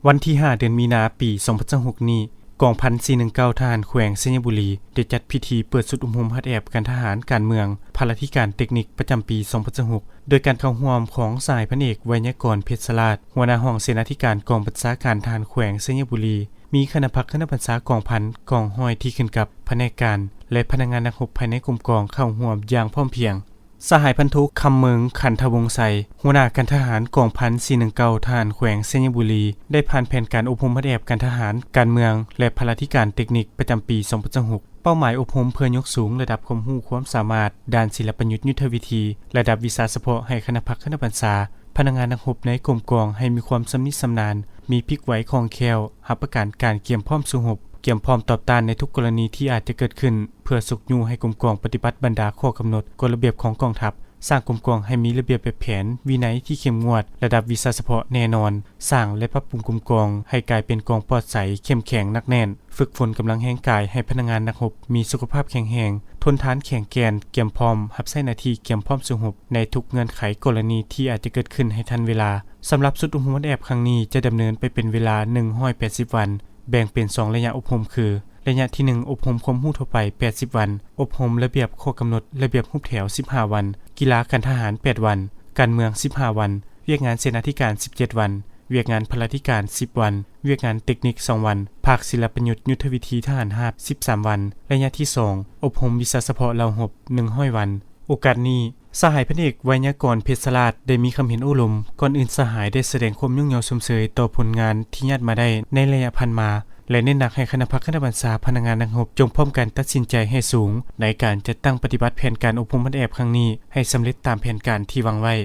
ວັນທີຫ້າ ເດືອນມີນາ ປີສອງພັນຊາວຫົກນີ້, ກອງພັນສີ່ໜຶ່ງເກົ້າ ທະຫານແຂວງໄຊຍະບູລີ ໄດ້ຈັດພິທີເປີດຊຸດອົບຮົມຫັດແອບການທະຫານ, ການເມືອງ, ພະລາທິການ, ເຕັກນິກ ປະຈຳປີສອງພັນຊາວຫົກ ໂດຍການເຂົ້າຮ່ວມຂອງສະຫາຍພັນເອກ ໄວຍາກອນ ເພັດຊະລາດ ຫົວໜ້າຫ້ອງເສນາທິການກອງບັນຊາການທະຫານແຂວງໄຊຍະບູລີ, ມີຄະນະພັກ, ຄະນະບັນຊາ, ກອງພັນ, ກອງຮ້ອຍທີ່ຂຶ້ນກັບພະແນກການ ແລະ ພະນັກງານນັກຮົບພາຍໃນກົມກອງເຂົ້າຮ່ວມຢ່າງພ້ອມພຽງ. ສະຫາຍພັນໂທ ຄຳເມີງ ຂັນທະວົງໄຊ ຫົວໜ້າການທະຫານກອງພັນສີ່ໜຶ່ງເກົ້າ ທະຫານແຂວງໄຊຍະບູລີ ໄດ້ຜ່ານແຜນການອົບຮົມຫັດແອບການທະຫານ, ການເມືອງ ແລະ ພະລາທິການເຕັກນິກປະຈຳປີສອງພັນຊາວຫົກ. ເປົ້າໝາຍອົບຮົມເພື່ອຍົກສູງລະດັບຄວາມຮູ້ຄວາມສາມາດດ້ານສິລະປະຍຸດ, ຍຸດທະວິທີ, ລະດັບວິຊາສະເພາະໃຫ້ຄະນະພັກ, ຄະນະບັນຊາ, ພະນັກງານນັກຮົບໃນກົມກອງໃຫ້ມີຄວາມຊຳນິຊຳນານ, ມີພິກໄວຄ່ອງແຄ້ວ, ຮັບປະກັນການກຽມພ້ອມສູ້ຮົບ, ກຽມພ້ອມຕອບຕ້ານໃນທຸກກໍລະນີທີ່ອາດຈະເກີດຂຶ້ນ, ເພື່ອຊຸກຍູ້ໃຫ້ກົມກອງປະຕິບັດບັນດາຂໍ້ກຳນົດ, ກົດລະບຽບຂອງກອງທັບ, ສ້າງກົມກອງໃຫ້ມີລະບຽບແບບແຜນ, ວິໄນທີ່ເຂັ້ມງວດ, ລະດັບວິຊາສະເພາະແນ່ນອນ, ສ້າງ ແລະ ປັບປຸງກົມກອງໃຫ້ກາຍເປັນກອງປອດໃສ, ເຂັ້ມແຂງ, ໜັກແໜ້ນ, ຝຶກຝົນກຳລັງແຮງກາຍໃຫ້ພະນັກງານນັກຮົບມີສຸຂະພາບແຂງແຮງ, ທົນທານ, ແຂງແກ່ນ, ກຽມພ້ອມຮັບໃຊ້ໜ້າທີ່, ກຽມພ້ອມສູ້ຮົບໃນທຸກເງື່ອນໄຂກໍລະນີທີ່ອາດຈະເກີດຂຶ້ນໃຫ້ທັນເວລາ. ສຳລັບຊຸດອົບຮົມຫັດແອບຄັ້ງນີ້ຈະດຳເນີນໄປເປັນເວລາໜຶ່ງຮ້ອຍແປດສິບວັນ, ແບ່ງເປັນສອງໄລຍະອົບຮົມຄື ໄລຍະທີໜຶ່ງ ອົບຮົມຄວາມຮູ້ທົ່ວໄປແປດສິບວັນ, ອົບຮົມລະບຽບຂໍ້ກຳນົດ, ລະບຽບຮູບແຖວສິບຫ້າວັນ, ກິລາການທະຫານແປດວັນ, ການເມືອງສິບຫ້າວັນ, ວຽກງານເສນາທິການສິບເຈັດວັນ, ວຽກງານພະລາທິການສິບວັນ, ວຽກງານເຕັກນິກສອງວັນ, ພາກສິລະປະຍຸດ, ຍຸດທະວິທີທະຫານຮາບສິບສາມວັນ. ໄລຍະທີສອງ ອົບຮົມວິຊາສະເພາະເຫຼົ່າຮົບໜຶ່ງຮ້ອຍວັນ. ໂອກາດນີ້, ສະຫາຍພັນເອກ ໄວຍາກອນ ເພັດຊະລາດ ໄດ້ມີຄຳເຫັນໂອ້ລົມ. ກ່ອນອື່ນສະຫາຍໄດ້ສະແດງຄວາມຍ້ອງຍໍຊົມເຊີຍຕໍ່ຜົນງານທີ່ຍາດມາໄດ້ໃນໄລຍະຜ່ານມາ ແລະ ເນັ້ນໜັກໃຫ້ຄະນະພັກ, ຄະນະບັນຊາ, ພະນັກງານນັກຮົບ ຈົ່ງພ້ອມກັນຕັດສິນໃຈໃຫ້ສູງ ໃນການຈັດຕັ້ງປະຕິບັດແຜນການອົບຮົມຫັດແອບຄັ້ງນີ້ໃຫ້ສຳເລັດຕາມແຜນການທີ່ວາງໄວ້.